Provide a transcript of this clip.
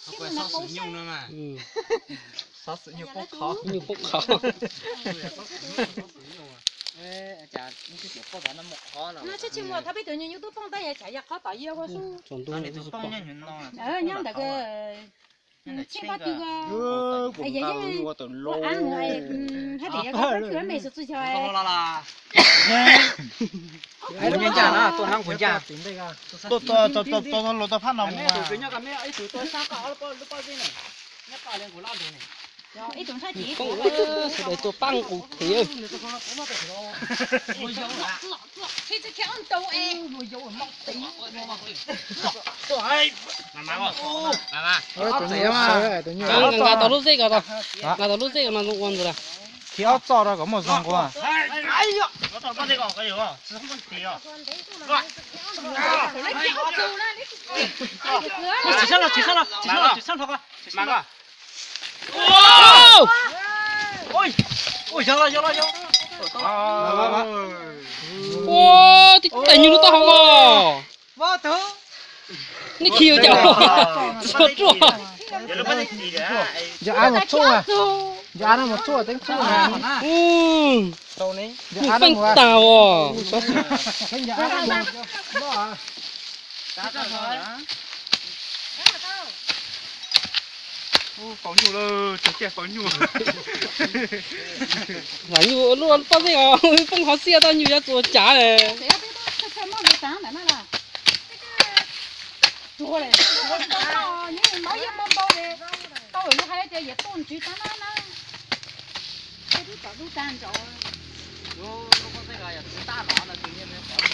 Xov xwm nyuj no mas. Xov xwm nyuj poob qhov. Nyuj poob qhov. Nyob ntawm tsheej pab cw, hais tias yog koj pab cw me xyov txwj xyov. Tuaj nab kuv ncaj. Tuaj tau los tau phab no mus. Sawv daws tuaj pab nqus thiab. Nqa tau lub zej ko, nqa tau lub zej ko mas zoo ua ntawd. Khi ob txoj rau kom muaj zoo nqua. Ua, tib tais nyuj lub taub hau os. Nej khi ua cas tsis tau ruaj. Nco av mus txuj, nco av no mus txuj teeb txuj. Nyuj feej tas os. Lam nyuj lub pob zeb os, poob qhov xiab tau nyuj yuav txuas cav. Lub pob zeb ko yog tus tag no no tus yeej me qhov.